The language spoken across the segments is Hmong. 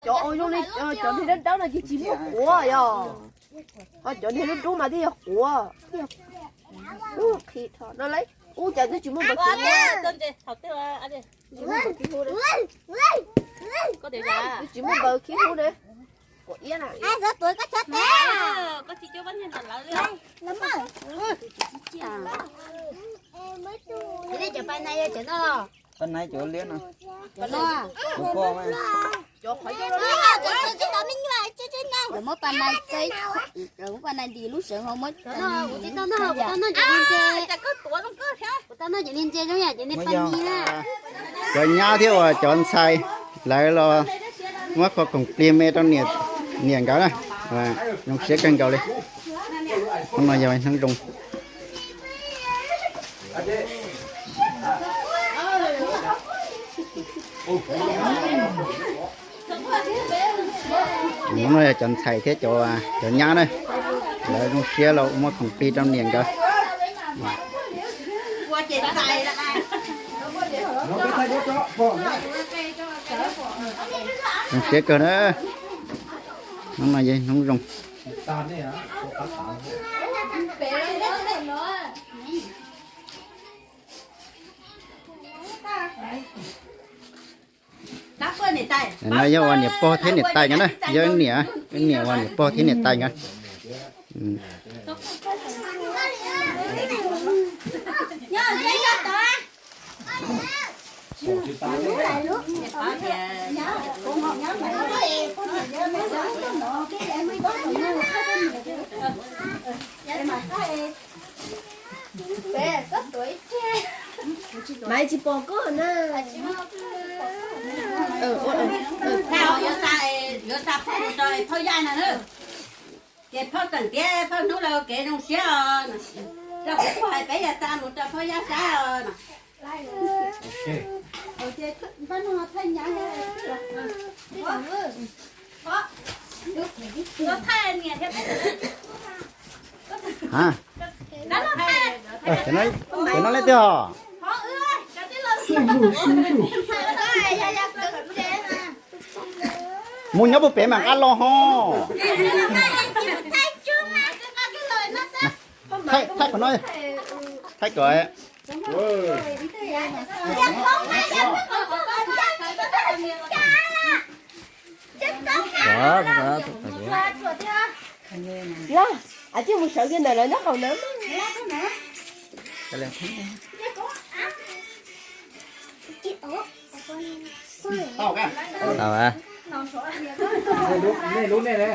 Cov zoo li cov niag dawb dawb no ces tsis muaj quav yog, ho cov niag dub dub mas thiaj yog quav. Ub, qhi no lawm, ub, cas twb tsis muaj npaws khib hub, twb tsis muaj npaws khib hub ne. Quav iab na. Cov paj nai yog cov no. Paj nai cov liab no. Cov no. Cov poj mas. Lawv muab paj nai txawb, lawv muab paj nai nti lub sawv hauv muab. Cov nyab thiab uas cov ntxhais lawv los muab qhov khoom plig me rau niam nkawd na. Zoo siab kawg nkaus li. Hnub no yog hnub zoo. Hnub no yog cov ntxhais thiab cov nyab na, lawv zoo siab los muab khoom plig rau niam nkawd. Zoo siab kawg na. Hnub no yog hnub zoo. No yog uas niam pog thiab niam tais nkawd na, yog niam, niam uas niam pog thiab niam tais nkawd. Mas tsis pom koj na. Yuav xa phauj mus rau phauj Yaj no na. Ces phauj tseem tias phauj hnub laus kev zoo siab os. Rau kuv hais peb yuav xa mus rau phauj Yaj saib os. Cov no leej twg os? Mus nyob puag pem mam nqa los ho. Thaij qhov no, thaij kom. Yog, cia mus sawv kiag ntawm lawv nyob qaum ntawd. Tau. Nej lub nej ne.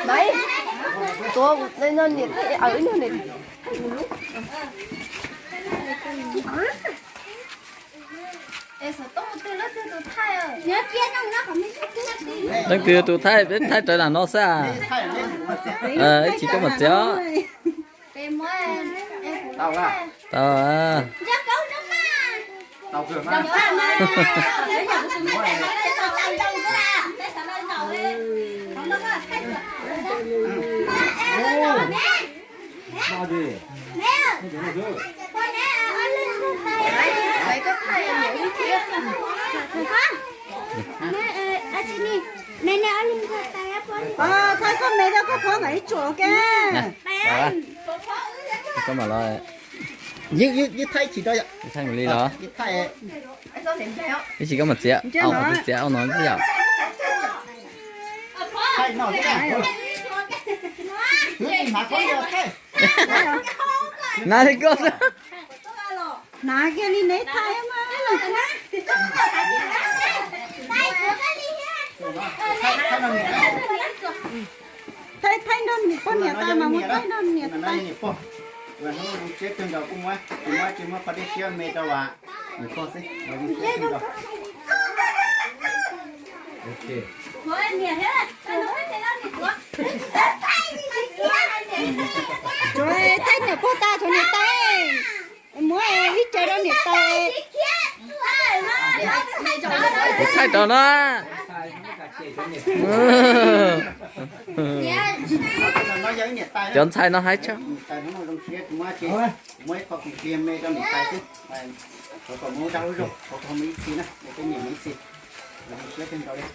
Maiv, tuav no niam, aw no niam. Leej twg tus thaij, peb thaij rawv lam no xwb. Ib chim koj mam txiav. Tau. Thaij koj me rau koj phob nkawd ib tsuam ua ke. Ywj, ywj thaij tsis tau yom. Thaij mus li los. Ib chim koj mam txiav, au qhov twg txiav au no xwb yom. Hnav li koj xwb. Hnav kiag li neb thaij mas. Thaij, thaij nrog niam pog niam tais mas mus thaij nrog niam tais. Hnub no zoo siab kawg nkaus kuj muab, kuv muab, tsis muab qhov dej siab me rau niam pog xwb. Tsuav thaij niam pog tas, tsuav niam tais. Muab ib ce rau niam tais. Kuv thaij rau na. Cov ntxhais no hais tshaj. Niam tais hnub no zoo siab, kuv muab ib qho khoom plig me rau niam tais xwb. Thov kom mus ua zoo, thov kom mus ib txhis na, peb niam mus ib txhis. Zoo siab kawg nkaus li.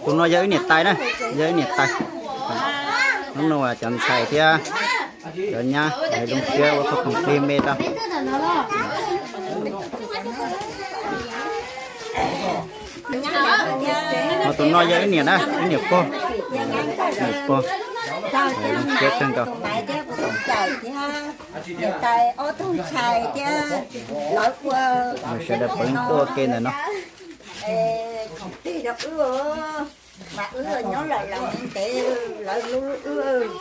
Tus no yog ib niam tais na, yog ib niam tais. Hnub no cov ntxhais thiab cov nyab zoo siab ua qho khoom plig me rau. Ho tus no yog ib niam na, ib niam pog, niam pog, zoo siab kawg nkaus. Niam tais ob tug ntxhais thiab lawv ua, sawv daws pheej tuaj ua ke ntawm no. Khoom plig rau wb, mas wb nyob los los ntev, lawv hlub wb.